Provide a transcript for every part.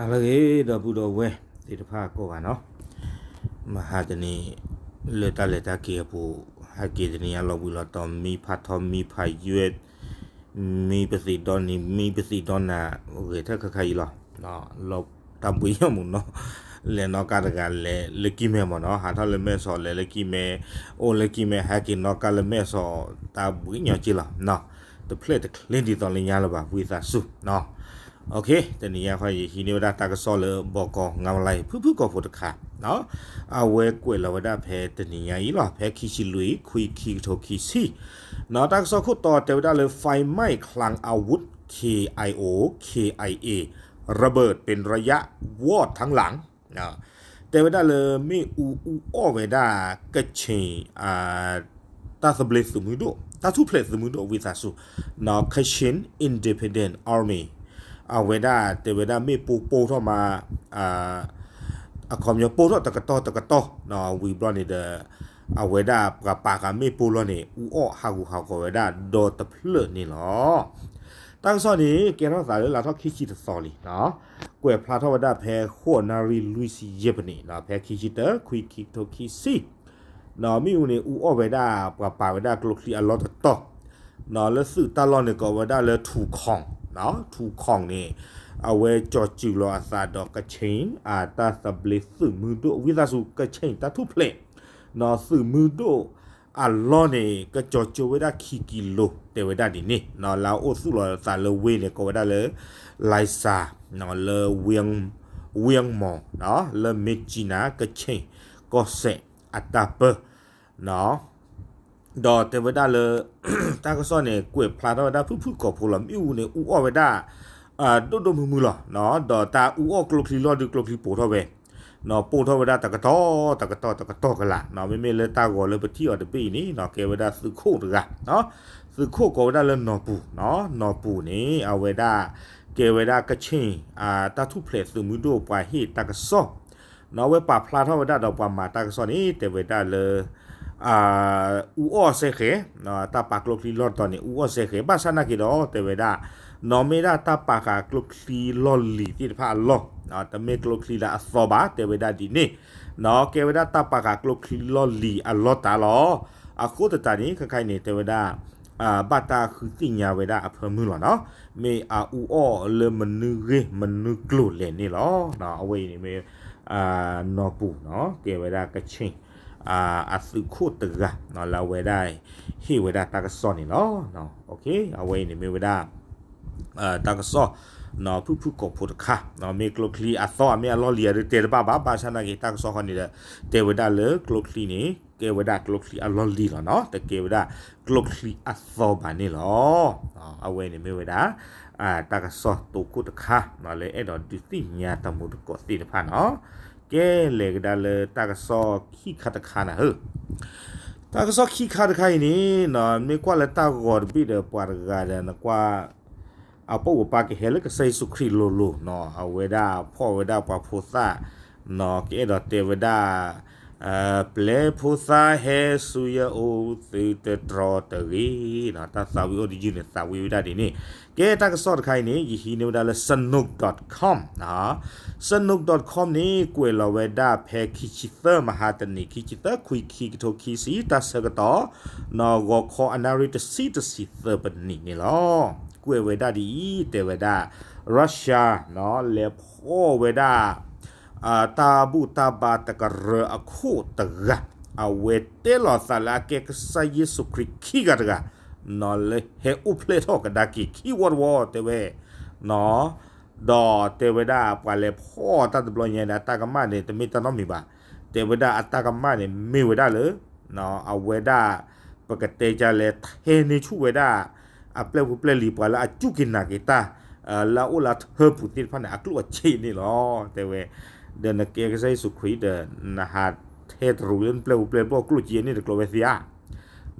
အလၢဂ့ၤ ဒီပုၢ်ဒီဝဲၢ်သ့ၣ်တဖၣ်ကိးဂၤနီၤ, မဟါတနံၤ လၢတၢ်လဲၤတၢ်က့ၤအပူၤ ဟဲက့ၤတနံၤညါ လီၤဘှံးလီၤတီၤ မံဖးထီ မံဖးယွဲၢ် မံပသံးဒီနံၤ မံပသံးဒီနၤ ဂဲၤထၢၣ်ခါခါအံၤလီၤ. တၢ်ဘှံးညါမူးနီၤ, လဲၤနီၣ်ကါတဂၤလဲၤလၢကံၢ်မဲမ့ၢ်နီၤ, ဟးထီၣ်လၢမဲၢ်စီၤလဲၤလၢကံၢ်မဲ, အိၣ်လၢကံၢ်မဲ ဟဲက့ၤနီၣ်ကါလၢမဲၢ်စီၤ တၢ်ဘှံးညါက့ၤလီၤ. တဖျၢၣ်တချ့ဒ်သိးလၢညါလၢၤဘၣ် ဝံသးစူၤ တနံၤညါခီ ယဟံးန့ၢ်ဝဲဒၣ်တၢ်ကစီၣ်လၢ ဘီကီး ငါးဝလံ ဖုၣ်ဖုၣ်ကိာ်ဖိတခါ, အဝဲကွဲးလီၤဝဲဒၣ်ဖဲတနံၤညါအံၤလီၤ, ဖဲခံဆံလွံၢ် ခွံ ခံကထိခံဆံ, တၢ်ကစီၣ်ခိၣ်တီတဲဝဲဒၣ်လၢ ไฟไหม้คลังอาวุธ เคไอโอ เคไอเอ ระเบิดเป็นระยะวอดทั้งหลัง တဲဝဲဒၣ်လၢမ့ၣ်အူအူအီၣ်ဝဲဒၣ် ကခ့ၣ် တၢ်သဘျ့သုးမုၢ်ဒိၣ် တၢ်ထူၣ်ဖျဲးသုးမုၢ်ဒိၣ် ဝံသးစူၤ Kachin Independent Army အဝဲဒၣ်တဲဝဲဒၣ်မ့ၣ်ပိၢ်ပိၢ်ထီၣ်မး, အခီပညီပိၢ်ထီၣ်တကတီၢ်တကတီၢ်, ဝံၤဘျီန့ၣ်ဒီး အဝဲဒၣ်ပှၤပာ်ဃာ်မ့ၣ်ပိၢ်လီၤန့ၣ် အူအီၣ်ဟးဂူာ်ဟးဂီၤဝဲဒၣ်ဒီတဖျၢၣ်န့ၣ်လီၤ. တၢ်ကစီၣ်န့ၣ် ကဲထီၣ်သးလၢလါထီၣ်ခံဆံတသီလံ, ကွဲးဖျါထီၣ်ဝဲဒၣ်ဖဲ ဃိးနၣ်ရံၣ်လွံၢ်ဆံယဲၢ်ပနံး ဖဲခံဆံတၢ ခွံ ခံကထိခံဆံ, မ့ၣ်အူန့ၣ် အူအီၣ်ဝဲဒၣ် ပှၤပာ်ဝဲဒၣ်ကျိချံအလီၢ်တတီၤ, လၢသုးတၢ်လီၢ်န့ၣ် ကိးဝဲဒၣ်လၢ ထူၣ်ခီၣ်, ထူၣ်ခီၣ်န့ၣ် အဝဲကၠီၤစုၤလီၤအသးဒီး ကခ့ၣ် အတၢ်သဘျ့သုးမုၢ်ဒိၣ် ဝံသးစူၤ ကခ့ၣ် တၢ်ထူၣ်ဖျဲး သုးမုၢ်ဒိၣ်အလီၢ်န့ၣ် ကကၠီၤကၠိဝဲဒၣ်ခံကံလိၤ တဲဝဲဒၣ်ဒ်န့ၣ်, လၢအအိၣ်သူၣ်လီၤအသးလၢဝ့ၢ်န့ၣ် ကိးဝဲဒၣ်လၢ လံစၣ်, လၢ ဝ့ၢ်မီၢ်, လၢမ့ၢ်ကၠံနၤ ကခ့ၣ်ကီၢ်စဲၣ်အတၢ်ပၢ ဒီးတဲဝဲဒၣ်လၢ တၢ်ကစီၣ်န့ၣ် ကွဲးဖျါထီၣ်ဝဲဒၣ်ဖုၣ်ဖုၣ်ကိာ်ဖိလီၤ, မ့ၣ်အူန့ၣ် အူအီၣ်ဝဲဒၣ် ဒိၣ်ဒိၣ်မုၢ်မုၢ်လီၤ, ဒီးတၢ်အူအီၣ်ကျိချံလီၢ်ဒုးကျိချံပိၢ်ထီၣ်ဝဲ, ပိၢ်ထီၣ်ဝဲဒၣ်တကတီၢ်တကတီၢ်တကတီၢ်ကလာ်, မ့မ့ၢ်လၢတၢ်ဂီၤလၢပထံၣ်အီၤတဘ့ၣ်အံၤန့ၣ် ကဲဝဲဒၣ်သုးခိၣ်တဂၤ, သုးခိၣ်ကိးဝဲဒၣ်လၢနီၢ်ပူၤ, နီၢ်ပူၤန့ၣ် အဝဲဒၣ် ကဲဝဲဒၣ်ကခ့ၣ် တၢ်ထူၣ်ဖျဲးသုးမုၢ်ဒိၣ်ပှၤဟ့ၣ်တၢ်ကစီၣ် အဝဲပာ်ဖျါထီၣ်ဝဲဒၣ်ဒီးပှၤမၤတၢ်ကစီၣ်န့ၣ် တဲဝဲဒၣ်လၢ အူအီၣ်စဲဃဲၤ, တၢ်ပာ်ကျိချံလီၢ်တတီၤန့ၣ် အူအီၣ်စဲဃဲၤ ဘၣ်ဆၣ်နာ်က့ၤဒီး တဲဝဲဒၣ် နီၢ်မ့ၢ်ဒၣ်တၢ်ပာ်ဃာ်ကျိချံလီၢ်လံၤသ့ၣ်တဖၣ်အလီၢ်, တမ့ၢ်ကျိချံလၢအသီဘၣ် တဲဝဲဒၣ်ဒ်န့ၣ်, ကဲဝဲဒၣ်တၢ်ပာ်ဃာ်ကျိချံလီၢ်လံၤအလီၢ်တၢ်လီၤ. အဃိသတးန့ၣ် ခဲခါအံၤန့ၣ် တဲဝဲဒၣ် ဘၣ်တၢ်ဃုသ့ၣ်ညါဝဲဒၣ်အဖၢမုၢ်လီၤနီၤ, မ့ၢ်အအူအီၣ်လၢမနုၤဂ့ၢ်မနုၤကျိၤလဲၣ်န့ၣ်လီၤ. အဝဲအံၤန့ၣ်မ့ၢ် နီၢ်ပူၤနီၤ ကဲဝဲဒၣ်ကခ့ၣ် အသုးခိၣ်တဂၤ လၢအဝဲဒၣ် ဟ့ၣ်ဝဲဒၣ်တၢ်ကစီၣ်န့ၣ်လီၤ. အဝဲအံၤန့ၣ်မ့ၢ်ဝဲဒၣ် တၢ်ကစီၣ် ဖုၣ်ဖုၣ်ကိာ်ဖိတခါ မ့ၢ်ကျိချံအသီ မ့ၢ်အလီၢ်လံၤ အဒုးတဲတဘၣ်ဘၣ်, ဘၣ်ဆၣ်နာ်က့ၤ တၢ်ကစီၣ်ဃီန့ၣ်ဒီး တဲဝဲဒၣ်လၢကျိချံန့ၣ် ကဲဝဲဒၣ်ကျိချံအလီၢ်လံၤလီၤနီၤ, တကဲဝဲဒၣ်ကျိချံအသီဘၣ်န့ၣ်လီၤ. အဝဲန့ၣ်မ့ၢ်ဝဲဒၣ် တၢ်ကစီၣ်တိခိၣ်တခါ လၢအဲၣ်ဒိးဒုးသ့ၣ်ညါတၢ်မူတကိးသ့ၣ်တဖၣ်နီၤ. ကဲလဲၤကဒါလၢတၢ်ကစီၣ်ခံခါတခါန့ၣ်ဧၢ, တၢ်ကစီၣ်ခံခါတခါအံၤန့ၣ် မ့ၢ်ကွၢ်လၢတၢ်ဂီၤတဘ့ၣ်ဒီးပှၤတဂၤဒီး နကွၢ် အပိာ်ကပၤကဟဲလၢကစၢ်ယ့ၣ်ၡူးခရံာ်လိၤလိၤနီၤ, အဝဲဒၣ်ဖီၣ်ဝဲဒၣ်ပှၤဖိသၣ်နီၤ, ကအဲၣ်ဒိးတဲဝဲဒၣ် ပျဲဖိသၣ်ဟဲဆူယအိၣ်သုတတြီတဂ့ၤနီၤ, တၢ်သးဝံၣ်အိၣ်တယုၢ်န့ၣ် သးဝံၣ်ဝဲဒၣ်ဒ်န့ၣ်. ကဲတၢ်ကစီၣ်တခါအံၤန့ၣ် ယဟံးန့ၢ်ဝဲဒၣ်လၢ Sanook dot com နီၤ, Sanook dot com န့ၣ် ကွဲးလီၤဝဲဒၣ်ဖဲခံဆံသၢ မဟါတနံၤ ခံဆံသၢ ခွံ ခံကထိခံဆံ တၢ်ဆၢကတီၢ် နီၤ ဂီၤခီအနၣ်ရံၣ်တဆံ တဆံသၢပနံးန့ၣ်လီၤ. ကွဲးဝဲဒၣ်ဒ်အံၤ တဲဝဲဒၣ် Russia နီၤ လဲၤဖီၣ်ဝဲဒၣ် တၢ်ဘူၣ်တၢ်ဘါတကရၢအခိၣ်တဂၤ, အဝဲတဲလီၤသးလၢအကဲကစၢ်ယ့ၣ်ၡူးခရံာ်ခံဂၤတဂၤ နီၤလၢဟဲအိၣ်ဖျဲၣ်ထီၣ်ကဒါက့ၤခံဝီတဝီ တဲဝဲ နီၤ, ဒီးတဲဝဲဒၣ်ပှၤလဲၤဖီၣ်တၢ်တဘျီညါဒီး အတၢ်ကမၣ်န့ၣ် တမ့ၢ်တၢ်နီတမံၤဘၣ်, တဲဝဲဒၣ်အတၢ်ကမၣ်န့ၣ် မ့ၢ်ဝဲဒၣ်လၢ အဝဲဒၣ် ပကတဲဒ်လဲၣ် ထဲန့ၢ်ဆူၣ်ဝဲဒၣ် အပျဲၢ်ဖိပျဲၢ်လံၤ ပှၤလၢအစူၢ်က့ၤနာ်က့ၤတၢ် လၢအအိၣ်လၢအထၢပူၤသ့ၣ်တဖၣ်န့ၣ် အကျိၣ်အစ့န့ၣ်လီၤ တဲဝဲ, ဒီးနကဲကစၢ်ယ့ၣ်ၡူးခရံာ်ဒီး နဟးထဲတရူးလၢနပျဲၢ်ဖိပျဲၢ်လံၤ ကျိၣ်စ့န့ၣ်တကျိၤဝဲသ့ဧါ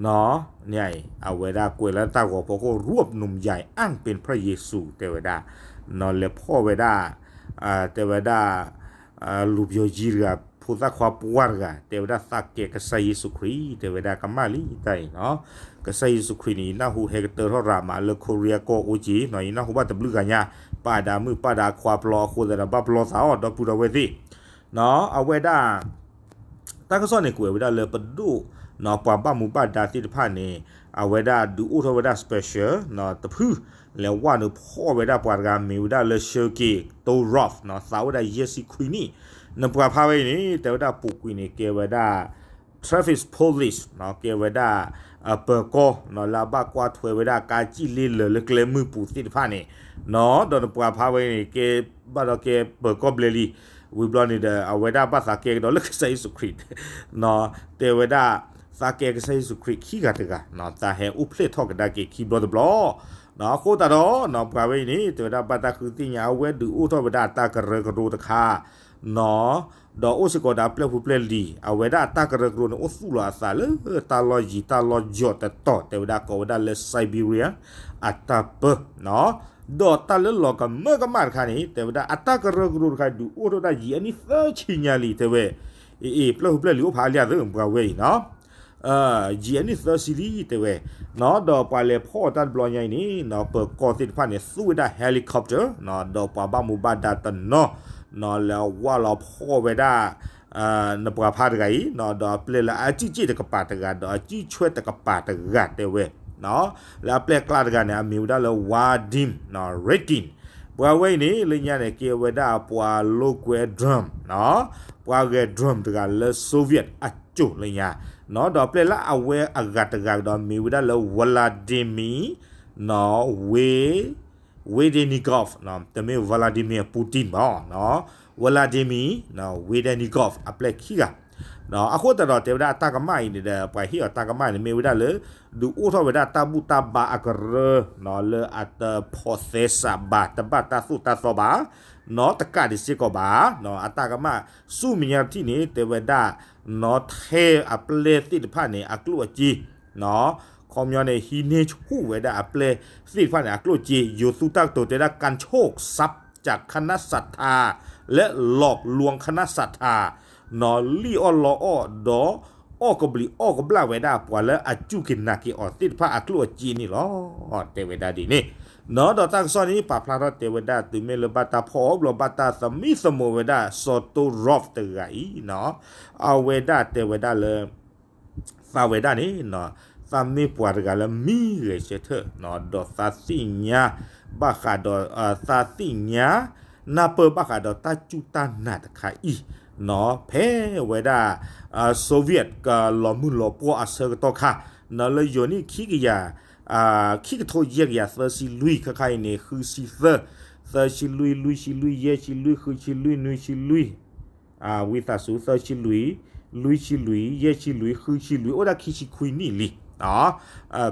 နီၤ, န့ၣ်အံၤ အဝဲဒၣ်ကွဲးလၢတၢ်ဂီၤဖီခိၣ် รูปหนุ่มใหญ่อ้างเป็นพระเยซู တဲဝဲဒၣ်, နီၤ လဲၤဖီၣ်ဝဲဒၣ် တဲဝဲဒၣ် လူပြောကြီးတဂၤ ဖိသၣ်ခွါပှၢ်တဂၤ တဲဝဲဒၣ်သးကဲကစၢ်ယ့ၣ်ၡူးခရံာ် တဲဝဲဒၣ်ကမၣ်လံတၢ်အံၤနီၤ, ကစၢ်ယ့ၣ်ၡူးခရံာ်န့ၣ် ယနၢ်ဟူဟဲကတၢၢ်ထီၣ်ရၤမးလၢ ခိရံယါကီၢ်အိၣ်က့ၤနီၤ, ယနၢ်ဟူဘၣ်တဘျုးဂၤညါ ပာ်ဒၣ်မုၣ်ပာ်ဒၣ်ခွါပျီအဃိသတးဒီး ဘၣ်ပျီသးအီၤ ဒီပုၢ်ဒီဝဲၢ်သ့ၣ်, အဝဲဒၣ် တၢ်ကစီၣ်န့ၣ် ကွဲးဝဲဒၣ်လၢပဒိၣ် ပှၤဘၣ်မူဘၣ်ဒါသ့ၣ်တဖၣ်န့ၣ် အဝဲဒၣ်ဒုးအိၣ်ထီၣ်ဝဲဒၣ် special တဖု လဲၤဝဲနုာ်ဖီၣ်ဝဲဒၣ်ပှၤတဂၤမ့ၢ်ဝဲဒၣ်လၢ Sergei Dubrov သးအိၣ်ဝဲဒၣ်ယဲၢ်ဆံခွံနံၣ်, နပှၤဖးဝဲအံၤန့ၣ် တဲဝဲဒၣ်ပူၤကွံာ်န့ၣ် ကဲဝဲဒၣ် traffic police ကဲဝဲဒၣ် ပၢၤကီၢ် လၢအဘၣ်ကွၢ်ထွဲဝဲဒၣ်ကါစံၣ်လ့လၢာ်လၢကျဲမုၢ်ပူၤသ့ၣ်တဖၣ်န့ၣ်, ဒီးနပှၤဖးဝဲန့ၣ် ကဲဘၣ်ဒီးကဲပၢၤကီၢ်ဘျဲၣ်လံ, ဝံၤဘျီန့ၣ်ဒီး အဝဲဒၣ်ဘၣ်သးကဲကဒီးလၢကစၢ်ယ့ၣ်ၡူးခရံာ် တဲဝဲဒၣ် သးကဲကစၢ်ယ့ၣ်ၡူးခရံာ်ခံဂၤတဂၤ သးဟဲအိၣ်ဖျဲၣ်ထီၣ်ကဒါက့ၤခံဘျီတဘျီ, အဃိသတးဒီး ပှၤဝဲအံၤန့ၣ် တဲဝဲဒၣ်ဘၣ်တၢ်ဃုသ့ၣ်ညါ အဝဲဒုးအိၣ်ထီၣ်ဝဲဒၣ်အတၢ်ကရၢကရိတခါ ဒီးအိၣ်စ့ၢ်ကီးဒီးအပျဲၢ်ဖိပျဲၢ်လံၤ အဝဲဒၣ်အတၢ်ကရၢကရိန့ၣ် အိၣ်သူၣ်လီၤအသးလၢတၢ်လီၢ်ယံၤတၢ်လီၢ်ယီၤတတီၤ တဲဝဲဒၣ်ကိးဝဲဒၣ်လၢ Siberia အတၢ်ပၢ ဒီးတၢ်လၢလီၤကမၢကမၣ်တခါန့ၣ် တဲဝဲဒၣ်အတၢ်ကရၢကရိတခါ ဒုးအိၣ်ထီၣ်ဒၣ်ယံာ်အနံၣ်သၢဆံညါလံ တဲဝဲ, အ့ အ့ ပျဲၢ်ဖိပျဲၢ်လံၤအိၣ်ဖးလံသ့ၣ် ပှၤဝဲအံၤနီၤ ယံာ်အနံၣ်သၢဆံလံ တဲဝဲ, ဒီးပှၤလဲၤဖီၣ်အီၤတၢ်တဘျီညါအံၤန့ၣ် ပၢၤကီၢ်သ့ၣ်တဖၣ်န့ၣ် သူဝဲဒၣ် helicopter ဒီးပှၤဘၣ်မူဘၣ်ဒါတနီၤ လဲၤဝၢ်လီၤဖီၣ်ဝဲဒၣ် နပှၤဖးတဂၤအံၤ ဒီးအပျဲၢ်လၢအစုၣ်က့ၣ်တကပၤတဂၤ ဒီးအစုၣ်ဆွဲတကပၤတဂၤတဲဝဲ, လၢအပျဲၢ်ကျါတဂၤန့ၣ် အမံၤဝဲဒၣ်လၢ Vadim Rekin, ပှၤဝဲအံၤန့ၣ် လၢညါန့ၣ် ကဲဝဲဒၣ်ပှၤလိာ်ကွဲ drone ပှၤဂဲၤ drone တဂၤလၢ Soviet အစိၤလၢညါ, ဒီးအပျဲၢ်လၢအဝဲအဂၤတဂၤကဒီး မံၤဝဲဒၣ်လၢ Vladimir ဝ့ Vedenikov တမ့ၢ် Vladimir Putin ဘၣ်, Vladimir Vedenikov အပျဲၢ်ခံဂၤ, အဃိသတးဒီး တဲဝဲဒၣ်အတၢ်ကမၣ်အံၤန့ၣ်ဒီး ပှၤဟ့ၣ်အီၤတၢ်ကမၣ်န့ၣ် မ့ၢ်ဝဲဒၣ်လၢ ဒုးအိၣ်ထီၣ်ဝဲဒၣ်တၢ်ဘူၣ်တၢ်ဘါအကရၢ လၢအတဖိးသဲစးဘၣ် တဘၣ်တၢ်သိၣ်တၢ်သီဘၣ်, နီတကးဒံးစ့ၢ်ကီးဘၣ်, အတၢ်ကမၣ်ဆူမဲာ်ညါတထံၣ်န့ၣ် တဲဝဲဒၣ် နီထဲအပျဲၢ်သ့ၣ်တဖၣ်န့ၣ် အကျိၣ်အစ့ ခီပညီန့ၣ် ဟံးန့ၢ်ဆူၣ်ဝဲဒၣ်အပျဲၢ်သ့ၣ်တဖၣ်န့ၣ် အကျိၣ်အစ့ ယိၤသူတၢ်ကတိၤတဲဒၣ် การโชคทรัพย์จากคณะศรัทธา และหลอกลวงคณะศรัทธา နီၣ်လံၣ်အီၣ်လီအီၣ်ဒီး အီၣ်ကဘျံးအီၣ်ကဘျၣ်ဝဲဒၣ် ပှၤလၢအစူၢ်က့ၤနာ်က့ၤအီၤသ့ၣ်တဖၣ်အကျိၣ်အစ့န့ၣ်လီၤ. တဲဝဲဒၣ်ဒ်န့ၣ်, နီၣ်ဒီးတၢ်ကစီၣ်န့ၣ် ပာ်ဖျါထီၣ်တဲဝဲဒၣ် တုၤမ့ၢ်လၢဘၣ်တၢ်ဖီၣ်အီၤဘျီ ဘၣ်တၢ်သမံသမိးဝဲဒၣ် စီၤတိရူးတဂၤအံၤ အဝဲဒၣ်တဲဝဲဒၣ်လၢ သးဝဲဒၣ်န့ၣ် သးမ့ၢ်ပှၤတဂၤလၢမံဂဲၤဆၢထၢၣ် ဒီးသးသ့ၣ်ညါ ဘၣ်ဃးဒီး သးသ့ၣ်ညါ နၢ်ပၢၢ်ဘၣ်ဃးဒီးတၢ်စူၢ်တၢ်နာ်တခါအံၤ ဖဲဝဲဒၣ် Soviet ကလီၤမုၢ်လီၤပှီၢ်အဆၢကတီၢ်ခါ လၢယိၤနံၣ်ခံကယၤ ခံကထိယဲၢ်ကယၤသၢဆံလွံၢ် ခါခါအံၤန့ၣ် ဃုဆံသၢ သၢဆံလွံၢ် လွံၢ်ဆံလွံၢ် ယဲၢ်ဆံလွံၢ် ဃုဆံလွံၢ် နွံဆံလွံၢ် ဝံသးစူၤ သၢဆံလွံၢ် လွံၢ်ဆံလွံၢ် ယဲၢ်ဆံလွံၢ် ဃုဆံလွံၢ် အိၣ်ဒၣ်ခံဆံခွံနံၣ်လံ.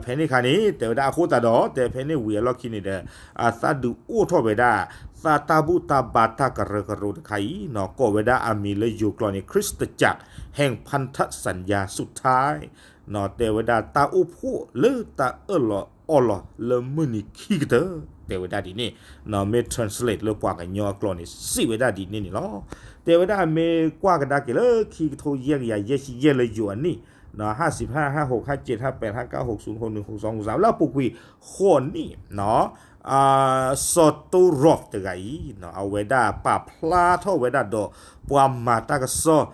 ဖဲန့ၣ်ခါန့ၣ် တဲဝဲဒၣ်အဃိသတးဒီး တဲဖဲန့ၣ်ဝံၤအလီၢ်ခံန့ၣ်ဒီး သးဒုးအိၣ်ထီၣ်ဝဲဒၣ် သးတၢ်ဘူၣ်တၢ်ဘါတၢ်ကရၢကရိတခါအံၤ ကိးဝဲဒၣ်အမံၤလၢယိၤကျိာ်န့ၣ် คริสตจักรแห่งพันธสัญญาสุดท้าย တဲဝဲဒၣ်တၢ်အိၣ်ဖှိၣ်လၢတၢ်အၢၣ်လီၤအီလီၤလၢမုၢ်နံၤခံကတၢၢ် တဲဝဲဒၣ်ဒ်န့ၣ် မ့ၢ် translate လၢပှၤကညီအကျိာ်န့ၣ် စံးဝဲဒၣ်ဒ်န့ၣ်န့ၣ်လီၤ. တဲဝဲဒၣ်မ့ၢ်ကွၢ်ကဒါက့ၤလၢခံကထိယဲၢ်ကယၤယဲၢ်ဆံယဲၢ်လၢယိၤအနံၣ် ห้าสิบห้า ห้าหก ห้าเจ็ด ห้าแปด ห้าเก้า หกศูนย์ หกหนึ่ง หกสอง หกสาม လၢအပူၤကွံာ်ဃိးနံၣ် စီၤတိရူးတဂၤအံၤ အဝဲဒၣ်ပာ်ဖျါထီၣ်ဝဲဒၣ်ဒီး ပှၤမၤတၢ်ကစီၣ်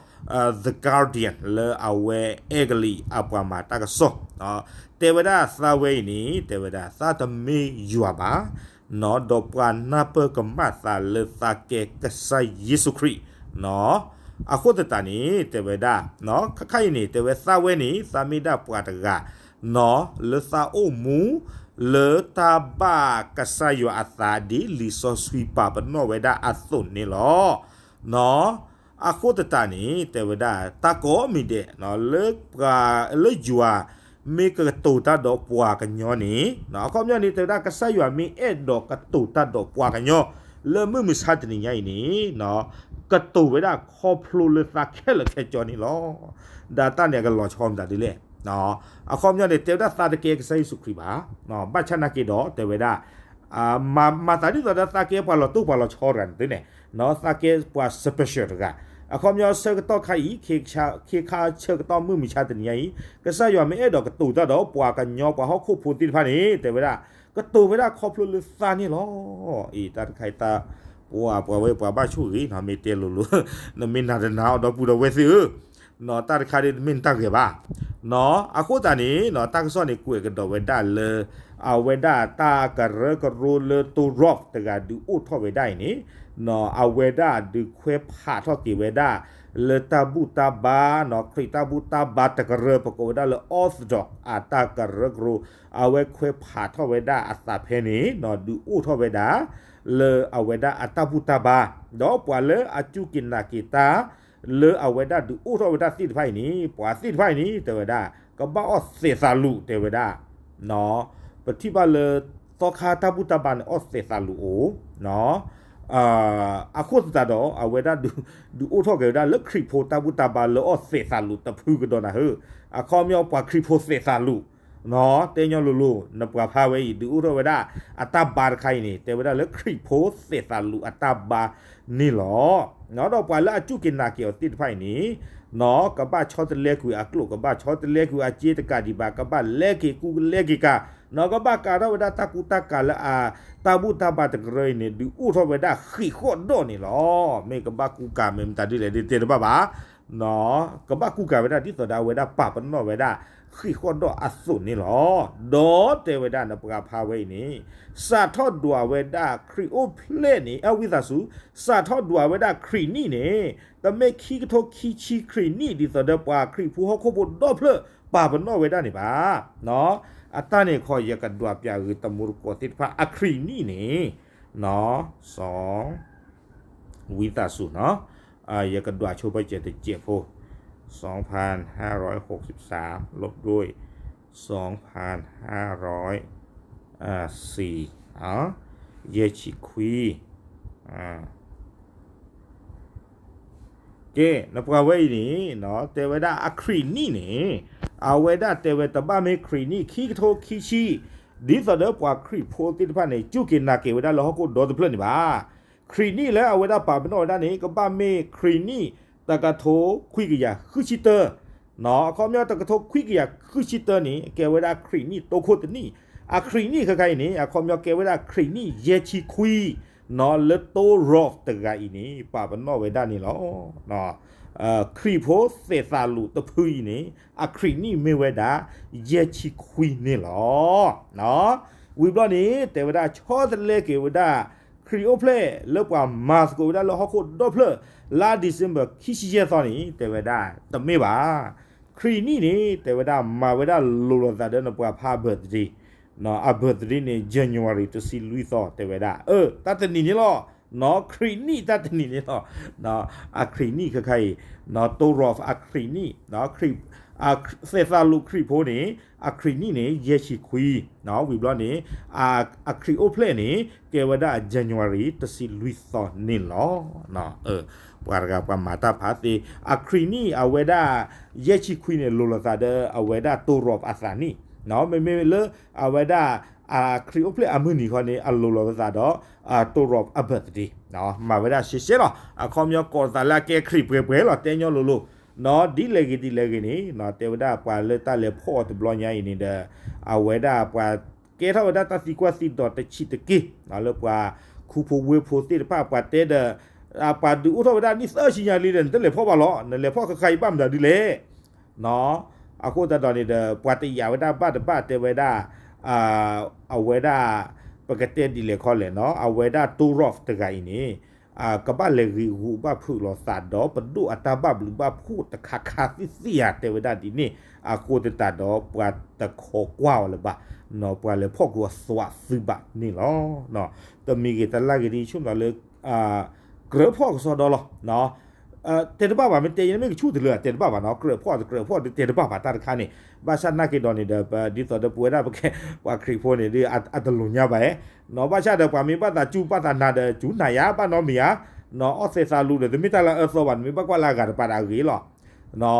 The Guardian လၢအဝဲအဲကလံးအပှၤမၤတၢ်ကစီၣ် တဲဝဲဒၣ်သးဝဲအံၤန့ၣ် တဲဝဲဒၣ်သးတမ့ၢ်ယွၤဘၣ် ဒီးပှၤနၢ်ပၢၢ်ကမၣ်သးလၢသးကဲကစၢ်ယ့ၣ်ၡူးခရံာ် အဃိသတးန့ၣ် တဲဝဲဒၣ် ခါခါအံၤန့ၣ် တဲဝဲသးဝဲန့ၣ် သးမ့ၢ်ဒၣ်ပှၤတဂၤ လၢသးအိၣ်မူ လၢတၢ်ဘၣ်ကစၢ်ယွၤအသးဒ်လံာ်စီဆှံပာ်ပနီၣ်ဝဲဒၣ်အသိးန့ၣ်လီၤ. အဃိသတးန့ၣ် တဲဝဲဒၣ် တၢ်ကိးမံၤဒဲး လၢပှၤ လၢယွၤ မ့ၢ်ကကတိၤတၢ်ဒီးပှၤကညီန့ၣ် အခီပညီန့ၣ် တဲဝဲဒၣ် ကစၢ်ယွၤမ့ၢ်အဲၣ်ဒိးကတိၤတၢ်ဒီးပှၤကညီ လၢမုၢ်မဆါတနံၤညါအံၤန့ၣ် ကတိၤဝဲဒၣ်ခီဖျိလၢသးခဲလၢာ်ခဲဆ့န့ၣ်လီၤ. ဒီးတၢ်န့ၣ်အကလီၤဆီမတၤဒ်လဲၣ်. အခီပညီန့ၣ် တဲဝဲဒၣ်သးတကဲကစၢ်ယ့ၣ်ၡူးခရံာ်ဘၣ်. ဘၣ်ဆၣ်နာ်က့ဒီး တဲဝဲဒၣ် မၤသးဒ်သိးဒီးသးကဲပှၤလီၤတိၢ်ပှၤလီၤဆီတဂၤန့ၣ် သ့န့ၣ် သးကဲပှၤ special တဂၤ အခီပညီဆၢကတီၢ်ခါအံၤ ခ့ခါဆၢကတီၢ်မုၢ်မဆါတနံၤညါအံၤ ကစၢ်ယွၤမ့ၢ်အဲၣ်ဒိးကတိၤတၢ်ဒီးပှၤကညီပှၤဟီၣ်ခိၣ်ဖိသ့ၣ်တဖၣ်န့ၣ် တဲဝဲဒၣ် ကတိၤဝဲဒၣ်ခီဖျိလၢသးန့ၣ်လီၤ. အံၤတၢ်တခါအံၤ တၢ်ပှၤပှၤဝဲပှၤဘၣ်ဆိၣ်ဂ့ၤနီၤ မ့ၢ်တဲလိၤလိၤ နမ့ၢ်နာ်တနာ်အီၤဒီပုၢ်ဒီဝဲၢ်သ့ၣ်ဧၢ, နီၤတၢ်တခါဒ်တမ့ၢ်နတၢ်ဂဲၤဘၣ်. နီၤအဃိသတးန့ၣ်နီၤ တၢ်ကစီၣ်န့ၣ်ကွဲးကဒီးဝဲဒၣ်လၢ အဝဲဒၣ်တၢ်ကရၢကရိလၢ Torov တဂၤဒုးအိၣ်ထီၣ်ဝဲဒၣ်အံၤန့ၣ် နီၤ အဝဲဒၣ်ဒုးခွဲးဖးထီၣ်က့ၤဝဲဒၣ် လၢတၢ်ဘူၣ်တၢ်ဘါနီၤ ခရံာ်တၢ်ဘူၣ်တၢ်ဘါတကရၢ ပကိးဝဲဒၣ်လၢ Orthodox အတၢ်ကရၢကရိ အဝဲခွဲးဖးထီၣ်ဝဲဒၣ်အသးဖဲန့ၣ်နီၤ ဒုးအိၣ်ထီၣ်ဝဲဒၣ် လၢအဝဲဒၣ်အတၢ်ဘူၣ်တၢ်ဘါ, ဒီးပှၤလၢအစူၢ်က့ၤနာ်က့ၤတၢ် လၢအဝဲဒၣ်ဒုးအိၣ်ထီၣ်ဝဲဒၣ်သ့ၣ်တဖၣ်အံၤန့ၣ် ပှၤသ့ၣ်တဖၣ်အံၤန့ၣ် တဲဝဲဒၣ် ကဘၣ်အီၣ်သဲးသးလူး တဲဝဲဒၣ် ပထံၣ်ဘၣ်လၢ သီခါတၢ်ဘူၣ်တၢ်ဘါန့ၣ် အီၣ်သဲးသးလူးအိၣ် အဃိသတးဒီး အဝဲဒၣ်ဒုးအိၣ်ထီၣ်က့ၤဝဲဒၣ်လၢခရံာ်ဖိတၢ်ဘူၣ်တၢ်ဘါလၢအီၣ်သဲးသးလူးတဖုကဒီးနၤဧၢ, အခီပညီပှၤခရံာ်ဖိသဲးသးလူး, တဲညီလိၤလိၤ နပှၤဖးဝဲအံၤ ဒုးအိၣ်ထီၣ်ဝဲဒၣ်အတၢ်ဘါတခါအံၤန့ၣ် တဲဝဲဒၣ်လၢခရံာ်ဖိသဲးသးလူးအတၢ်ဘါန့ၣ်လီၤ. ဒီးပှၤလၢအစူၢ်က့ၤနာ်က့ၤအီၤသ့ၣ်တဖၣ်အံၤန့ၣ် ကဘၣ်ဆီတလဲကွံာ်အကျိာ် ကဘၣ်ဆီတလဲကွံာ်အစ့တကးဒံးဘၣ် ကဘၣ်လဲက့ၤကူကလဲက့ၤကၤ နီၤ ကဘၣ်ကၤထီၣ်ဝဲဒၣ်တၢ်ကူတၢ်ကၤလၢအတၢ်ဘူၣ်တၢ်ဘါတကရၢအံၤန့ၣ် ဒုးအိၣ်ထီၣ်ဝဲဒၣ်ဃံးဃီၣ်ဒီးန့ၣ်လီၤ. မ့ၢ်ကဘၣ်ကူကၤမ့ၢ်မတၤဒ်လဲၣ်ဒ်တဲတဘၣ်ဘၣ်, ကဘၣ်ကူကၤဝဲဒၣ်ဒ်သိးဒီးအဝဲဒၣ်ပာ်ပနီၣ်ဝဲဒၣ်ဃံးဃီၣ်ဒီးအသိးန့ၣ်လီၤ. ဒီးတဲဝဲဒၣ်နပှၤဖးဝဲအံၤန့ၣ် စးထီၣ်ဒွးဝဲဒၣ်ခရံာ်အိၣ်ဖျဲၣ်န့ၣ် အဝံသးစူၤ စးထီၣ်ဒွးဝဲဒၣ်ခရံာ်နံၣ်န့ၣ် တမ့ၢ်ခံကထိခံဆံခရံာ်နံၣ် ဒ်သိးဒီးပှၤခရံာ်ဖိဟီၣ်ခိၣ်ဖိဒီဖျၢၣ်ပာ်ပနီၣ်ဝဲဒၣ်န့ၣ်ဘၣ်. အတၢ်န့ၣ်ခီ ယကဒွးပၠးဂ့ၤတမူတကိးသ့ၣ်တဖၣ် အခရံာ်နံၣ်န့ၣ် စီၤ ဝံသးစူၤနီၤ, ယကဒွးဆိပာ်စဲးတစဲးဖိ, စီၤဖၣ်ဟၣ်ရီးဟိးစၢ် လီၤဒွဲၣ် စီၤဖၣ်ဟၣ်ရီး စံ ယဲၢ်ဆံခွံ, ကဲ နပှၤဝဲအံၤန့ၣ် တဲဝဲဒၣ်အခရံာ်နံၣ်န့ၣ် အဝဲဒၣ်တဲဝဲတဘၣ်မ့ၢ်ခရံာ်နံၣ်ခံကထိခံဆံ, ဒ်သိးဒီးပှၤခရံာ်ဖိသ့ၣ်တဖၣ်န့ၣ် စူၢ်က့ၤနာ်က့ၤဝဲဒၣ်လၢဟီၣ်ခိၣ်ဒီတဖျၢၣ်န့ၣ်ဘၣ်. ခရံာ်နံၣ်လၢအဝဲဒၣ်ပာ်ပနီၣ်ဝဲဒၣ်န့ၣ် ကဘၣ်မ့ၢ်ခရံာ်နံၣ်တကထိခွံကယၤဃုဆံတၢ, အခီပညီတကထိခွံကယၤဃုဆံတၢန့ၣ် ကဲဝဲဒၣ်ခရံာ်နံၣ်တိခိၣ်တနံၣ်, အခရံာ်နံၣ်ခဲခါအံၤန့ၣ် အခီပညီကဲဝဲဒၣ်ခရံာ်နံၣ်ယဲၢ်ဆံခွံ, လၢ Torov တဂၤအံၤန့ၣ် ပာ်ပနီၣ်ဝဲဒၣ်န့ၣ်လီၤ. ခရံာ်ဖိသဲးသးလူးတဖုအံၤန့ၣ် အခရံာ်နံၣ်မ့ၢ်ဝဲဒၣ် ယဲၢ်ဆံခွံန့ၣ်လီၤ. ဝံၤဘျီန့ၣ် တဲဝဲဒၣ်ဆီတလဲက့ၤဝဲဒၣ် ခရံာ်အိၣ်ဖျဲၣ်လၢပှၤမၤသကိးဝဲဒၣ်လၢဟီၣ်ခိၣ်ဒီဖျၢၣ် လါ December ခံဆံယဲၢ်သီန့ၣ် တဲဝဲဒၣ် တမ့ၢ်ဘၣ်. ခရံာ်နံၣ်န့ၣ် တဲဝဲဒၣ်မၤဝဲဒၣ်လိၤလိာ်သးဒီးနပှၤဖး birthday, အ birthday န့ၣ် January တဆံလွံၢ်သီ တဲဝဲဒၣ် အၢ တၢ်တနံၤန့ၣ်လီၤ. ခရံာ်နံၣ်တၢ်တနံၤန့ၣ်လီၤ. အခရံာ်နံၣ်ခဲခါအံၤ Torov အခရံာ်နံၣ် သဲးသးလူးခရံာ်ဖိန့ၣ် အခရံာ်နံၣ်န့ၣ် ယဲၢ်ဆံခွံ, ဝံၤဘျီန့ၣ် အခရံာ်အိၣ်ဖျဲၣ်န့ၣ် ကဲဝဲဒၣ် January တဆံလွံၢ်သီန့ၣ်လီၤ. ပှၤတဂၤပှၤမၤတၢ်ဖးသ့ အခရံာ်နံၣ်အဝဲဒၣ် ယဲၢ်ဆံခွံန့ၣ် လိၤလိာ်သးဒီးအဝဲဒၣ် Torov အသးနံၣ်, မ့မ့ၢ်လၢအဝဲဒၣ် အခရံာ်အိၣ်ဖျဲၣ်အမုၢ်နံၤခီန့ၣ် အလိၤလိာ်သးဒီး Torov အ birthday မၤဝဲဒၣ်ရှဲရှဲလီၤ. အခီပညီကိးသးလၢအကဲခရံာ်ပှဲၤပှဲၤလီၤ တဲညီလိၤလိၤ, ဒ်လဲၣ်ဂ့ၤဒ်လဲၣ်ဂ့ၤန့ၣ် တဲဝဲဒၣ်ပှၤလၢတၢ်လဲၤဖီၣ်အီၤတဘျီညါအံၤန့ၣ်ဒီး အဝဲဒၣ်ပှၤကဲထီၣ်ဝဲဒၣ်တၢ်သံကွၢ်သံဒိးတဆံးတက့ၢ် လၢပှၤခူဖိဝ့ၢ်ဖိသ့ၣ်တဖၣ် ပှၤတဲဒီး ပှၤဒုးအိၣ်ထီၣ်ဝဲဒၣ်နံၣ်သၢဆံညါလံဒီး နတလဲၤဖီၣ်ဘၣ်လီၤ, နလဲၤဖီၣ်ဃၣ်ဃၣ်အံၤဘၣ်မနုၤဒ်လဲၣ် အဃိသတးဒီးန့ၣ်ဒီး ပှၤတယာ်ဝဲဒၣ်ဘၣ်တဘၣ်တဲဝဲဒၣ် အဝဲဒၣ် ပကတဲဒ်လဲၣ်ခီလဲၣ်နီၤ အဝဲဒၣ် Torov တဂၤအံၤန့ၣ် ကဘၣ်လဲၤဂ့ၤဂူာ်ဘၣ်ဖုးလိာ်သးဒီး ပဒိၣ်အတၢ်ဘၣ်ဘျုးဘၣ်ဖှိၣ်တခါခါသ့ၣ်သ့ၣ်ဧါ တဲဝဲဒၣ်ဒ်န့ၣ် အဃိသတးဒီး ပှၤတခိးကွၢ်အီၤလၢၤဘၣ်, ပှၤလဲၤဖီၣ်ကွံာ်အီၤသွးသုးဘၣ်န့ၣ်လီၤ. တမံၤဂ့ၤတလၢ်ဂ့ၤဒ်ဆိကမိၣ်လၢ ကြၢးဖီၣ်ကစီဒီလီၤ. တဲတဘၣ်ဘၣ် မ့ၢ်တဲယဲမ့ၢ်ကဆူၣ်တလၢ တဲတဘၣ်ဘၣ်နီၤ ကြၢးဖီၣ်တကြၢးဖီၣ်ဒ်တဲတဘၣ်ဘၣ်တၢ်တခါန့ၣ် ဘၣ်ဆၣ်နာ်က့ၤဒီးန့ၣ်ဒီး ဒ်သိးဒီးပဝဲဒၣ်ပကဲ ပှၤခရံာ်ဖိန့ၣ်ဒီး အတလိၤညါဘၣ်ဧါ, နီၤ ဘၣ်ဆၣ်ဒီးပှၤမ့ၢ်ဘၣ်သးစူၤဘၣ်သးနာ်ဒီး စူၤနာ်ယါဘၣ်နီတမံၤဧါ, နီၤ အီၣ်သဲးသးလူးဒီး တမ့ၢ်တၢ်လၢအအၢသီဘၣ် နမ့ၢ်ဘၣ်ကွၢ်လၢအဂၤတပၤဒီးအဂ့ၤလီၤ.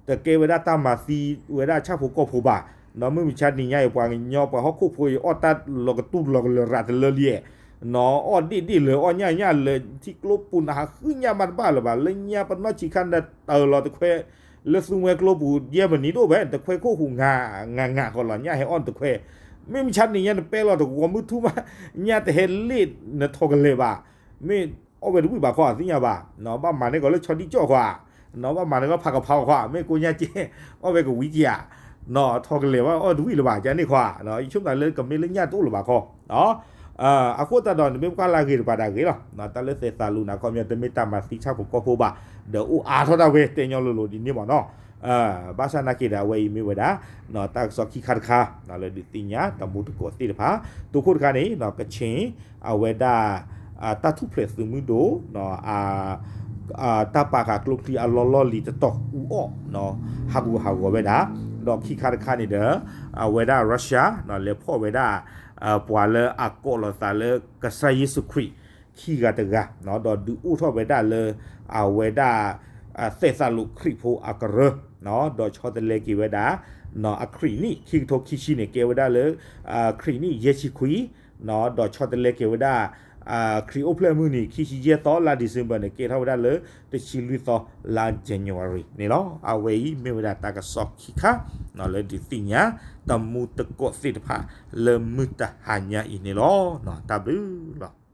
တကဲဝဲဒၣ်တၢ်မၤသံဝဲဒၣ်ဆၣ်ဖိကီၢ်ဖိဘၣ်, နီၤ မုၢ်မဆါနံၤညါအံၤ ပှၤကညီပှၤဟီၣ်ခိၣ်ဖိအံၤ အီၣ်တၢ်လီၤကတူၢ်လီၤကလၢာ်ရၤတလၢလံ, နီၤ အီၣ်ဒ့ၣ်ဒ့ၣ်လၢအီၣ်ညၣ်ညၣ်လၢထံကျိပူၤနဟးဃုညၣ်မးတဘၣ်လၢၤဘၣ်, လၢညါပနီၢ်ဆံးခါနတၢ်လီၤတခွဲ လၢသူမှဲကျိပူၤ ယဲၢ်မံးနံးဒိၣ်ဘၣ် တခွဲခိၣ်ဟူး ငၤငၤဃီလီၤ ညၣ်ဟဲအီၣ်တခွဲ, မ့ၢ်မဆါတနံၤညါနပဲလီၤတဂီၤမုၢ်ထူၣ်မး ညၣ်တဟဲလ့ၣ်နထီၣ်ကလဲာ်ဘၣ်, မ့ၢ်အီၣ်ဝဲတဝံၣ်ဘၣ်ခီ သ့ၣ်ညါဘၣ်, ဘၣ်မၤန့ၢ်ကီးလၢဆီဒံၣ်ကၠီၣ်ခီ, ဘၣ်မၤန့ၢ်ကီးဖးကဖးခီ, မ့ၢ်ကိညါကဲ အီၣ်ဝဲကဝံၤကယၤ, ထီၣ်ကလဲာ်ဘၣ်အီၣ်တဝံၣ်လၢၤဘၣ် ကန့ၣ်ခီ, ယဆိကမိၣ်လၢကမ့ၢ်လၢညၣ်တအိၣ်လၢၤဘၣ်ခီ အဃိသတးဒီး နမ့ၢ်ပှၤလၢအဂ့ၤတပၤဒၣ်ဂ့ၤလီၤ, တၢ်လၢသဲးသးလူၤန့ၣ် အခီပညီတမ့ၢ်တၢ်မၤသံဆၣ်ဖိကီၢ်ဖိဘၣ်, ဒီးအိၣ်အါထီၣ်ဒၣ်ဝဲတဲညီလိၤလိၤဒ်န့ၣ်မ့ၢ်နီၤ, ဘၣ်ဆၣ်နာ်က့ဒီး အဝဲအံၤမ့ၢ်ဝဲဒၣ် တၢ်ကစီၣ်ခံခါတခါ လၢဒုးသ့ၣ်ညါတမူတကိးသ့ၣ်တဖၣ်, တိခိၣ်တခါန့ၣ် ကခ့ၣ် အဝဲဒၣ် တၢ်ထူၣ်ဖျဲးသုးမုၢ်ဒိၣ် တၢ်ပာ်ဃာ်ကျိချံအလီၢ်လီၢ်လံၤတတီၤအူအီၣ် ဟးဂူာ်ဟးဂီၤဝဲဒၣ်, ဒီးခံခါတခါန့ၣ်ဒီး အဝဲဒၣ် Russia လဲၤဖီၣ်ဝဲဒၣ် ပှၤလၢအကိးလီၤသးလၢကစၢ်ယ့ၣ်ၡူးခရံာ် ခံဂၤတဂၤ, ဒီးဒုးအိၣ်ထီၣ်ဝဲဒၣ်လၢ အဝဲဒၣ် သဲးသးလူၤခရံာ်ဖိအကရၢ, ဒီးဆီတလဲက့ၤဝဲဒၣ် အခရံာ်နံၣ် ခံကထိခံဆံန့ၣ် ကဲဝဲဒၣ်လၢ ခရံာ်နံၣ်ယဲၢ်ဆံခွံ, ဒီးဆီတလဲက့ၤဝဲဒၣ် ခရံာ်အိၣ်ဖျဲၣ်မုၢ်နံၤ ခံဆံယဲၢ်သီ လါ December န့ၣ် ကဲထီၣ်ဝဲဒၣ်လၢ တဆံလွံၢ်သီ လါ January န့ၣ်လီၤ. အဝဲအံၤမ့ၢ်ဝဲဒၣ်တၢ်ကစီၣ်ခံခါ လၢဒုးသ့ၣ်ညါ တမူတကိးသ့ၣ်တဖၣ် လၢမုၢ်တဟါညါအံၤန့ၣ်လီၤ. တၢ်ဘျုးလီၤ.